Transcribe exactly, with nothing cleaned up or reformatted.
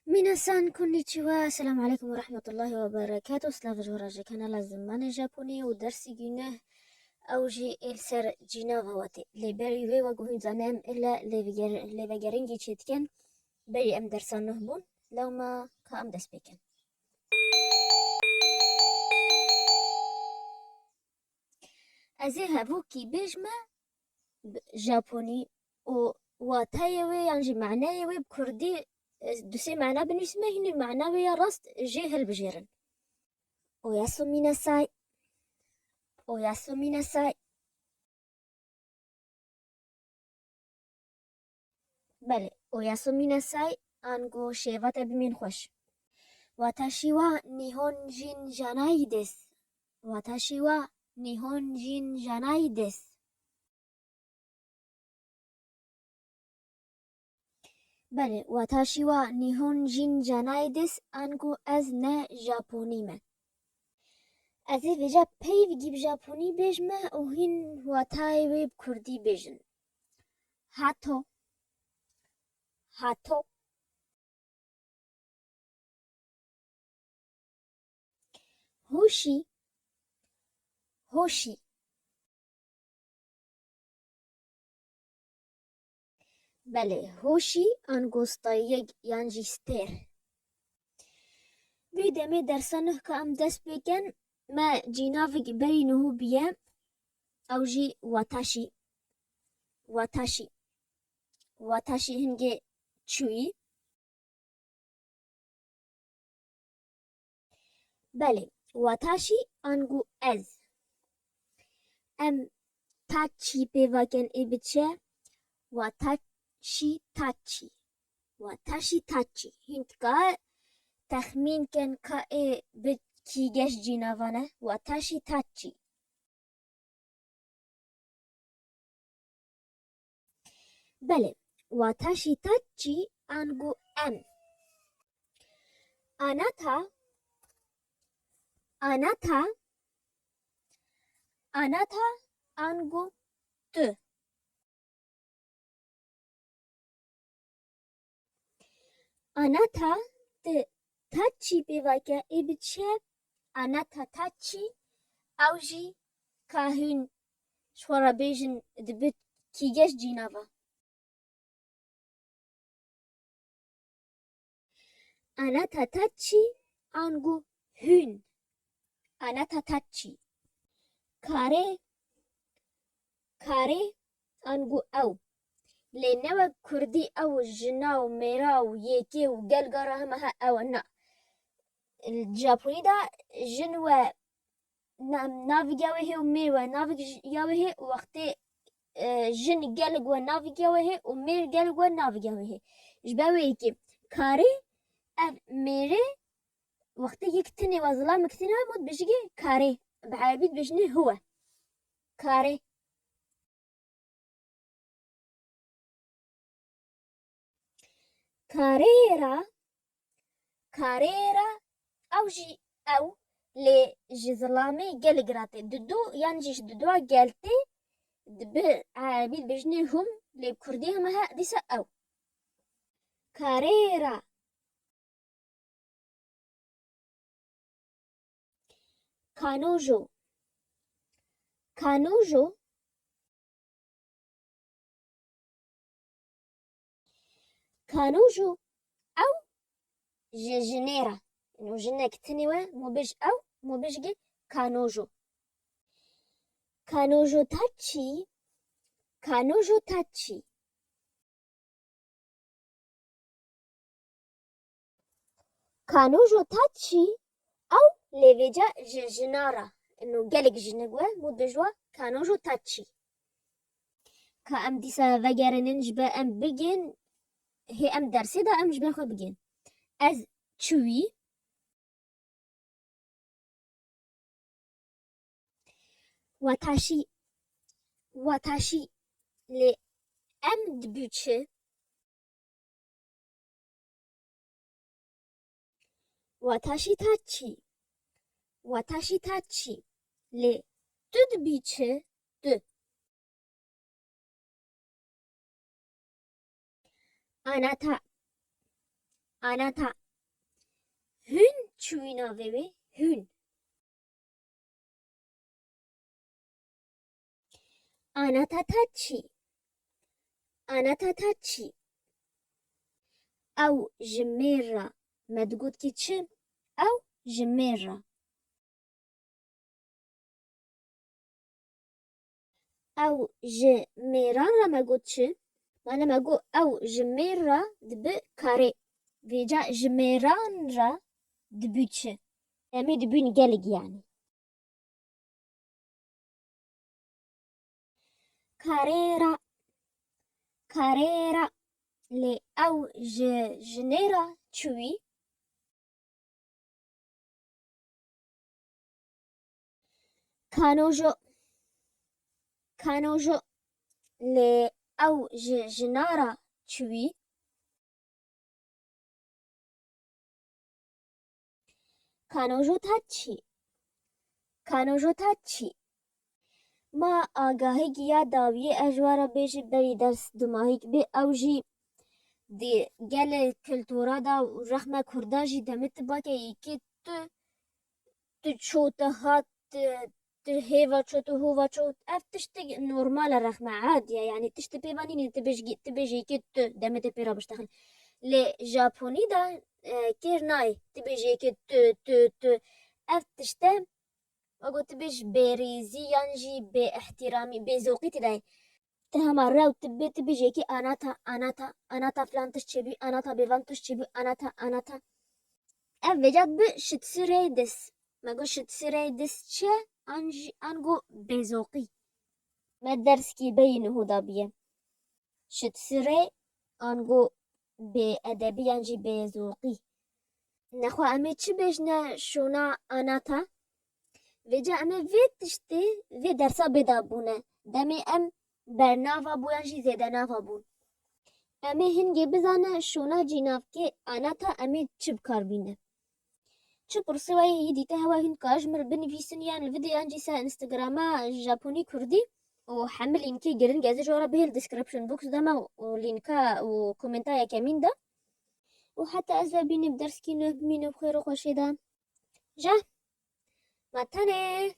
Minasan, konnichiwa, esselamu aleykum ve rahmetullahi ve berekatuh. Silav ji we re ji kanala Zimanê Japonî û dersî gîne ew jî ê li ser cînava we tê. Lê berî wê we guhîn zane em êle lêveger-, lêvegeringî çêdikin. Berî em dersa nuh bûn. Lewma ka em dest pê kin. Ez ê hevokî bêjme bi Japonî û wateyê wê yan jî maneyê wê bi kurdî, e, du sê mana binivîsime, hînî mana wê ya rast jê hilbijêrin. Oyasumi nasai. Oyasumi nasai. Belê, oyasumi nasai, ango şêva te bimîn xweş. Watashi wa nihonjin janai desu. Watashi wa nihonjin janai desu. Belê, watashi wa nihonjin janai desu, ango ez ne Japonî me. Ez ê vêca peyvgî bi Japonî bêjme û hîn watayê wê bi kurdî bêjin. Hato. Hato. Hoşî. Hoşî. Belê, hoşî ango stayiyek yan jî stêr. Vî demê dersa nuh ka em dest pê kin, me cînavik berî nuhû biye, ew jî watashi. Watashi. Watashi hingê çûyî. Belê, watashi ango ez. Em tachi pê vaken ê bi çi? Watashi tachi. Watashi tachi. Hîn dika texmîn ken ka ê bi kîgeş cînava ne? Watashi tachi. Belê, watashi tachi ango em. Anata, anata, anata ango tu. Anata, tu tachi pê vake ê bi çi? Anata tachi, ew jî ka hûn ji xwe re bêjin dibe kîgeş cînava. Anata tachi ango hûn. Anata tachi. Kare, kare ango ew. Lê ne wek kurdî ew jina û mêra û yêkê û gelga re hema he ew e, na. Li Japonî de jin we na-, navik ya wê hê û mêr we navik j-, ya wê hê û wextê, e, jin gelek we navik ya wê hê û mêr gelek we navik ya wê hê. Ji ber wê yekê karê ev mêrê wextê yek tinê we zilamik tinê we mot bijigê karê. Bi erebî dibêjinê huwe. Karê. Karê ra, karê ra, ew jî ew, lê ji zilamê gelek re tê. Didu yan jî ji didua gel tê, dibe erebî dibêjinê hûm, lê bi kurdî hema he dîsa ew. Karê ra. Kanojo. Kanojo. Kanojo ew ji jinê re. Ino jinek tinê we, mobij ew, mobij ge kanojo. Kanojo tachi. Kanojo tachi. Kanojo tachi ew lê vêca ji jina re. Ino gelek jinik we, mot bi ji we kanojo tachi. Ka em dîsa vegerinin ji ber em bigên, hê em dersê de em ji ber xwe bigên. Ez çûyî. Watashi, watashi, lê em dibû çi? Watashi tachi, watashi tachi, lê tu dibî çi? Tu. Anata, anata, Çûyî navê wê hûn. Anata ta çî? Anata ta çî? Ew ji mêr re me digot kî çi? Ew ji mêr re. Ew ji mêran re me got çi? Mane me got ew ji mêr re dibi karê. Vêca ji mêran re dibû çi? Em ê dibûn gelek yanî. Karê re, karê re, lê ew ji jinê re çûyî? Kanojo, kanojo, lê ew ji jina re çûyî? Kanojo ta çî? Kanojo ta çî? Ma agahî giya dawiyê ez ji we re bêjî berî ders dumahîk bê ew jî di gelê kultura da û rexme kurda jî demê tu bake yekê tu, tu ço tu hat, tu, tu hêva ço tu hova ço ev tiştek normal e rexme adi ye yanî tişt pê ve nîne tu bêj tu bêj yekê tu demê te pê re biştexil. Lê Japonî de e, kêr nayê tu bêj yekê tu tu tu ev tişte Wego tu bêj bêrêzî yan jî bêihtiramî, bêzoqî tê de ye. Ti hema rew tu bê, tu bêj yekê anata, anata, anata filan tişt çêbû, anata bêvan tişt çêbû, anata, anata. Ev vêca dibi shitsure des. Me got shitsure des çi? An jî, ango bêzoqî. Me derskî beyî niho dabiye. Shitsure ango bêedebî yan jî bêzoqî. Nexwe em ê çi bêjine şûna anata? Vêca em ê vê tiştê vê dersa bê dabûne. Demê em bernava bû yan jî zêdenava bûn. Em ê hingê bizane şûna cînavkê anata em ê çi bi kar bîne. Çi pirsê we yê yî dîte hewa hîn dikare ji min re binivîsin yan li vê de yan jî ser Instagrama Japonî Kurdî û hemî lînkê giring ez ê ji we re bihêl description box de me û lînka û komenta yekemîn de. Û heta ez we bînim derskî nû bimînim xêr û xweşê de. Ja. Ma tenê.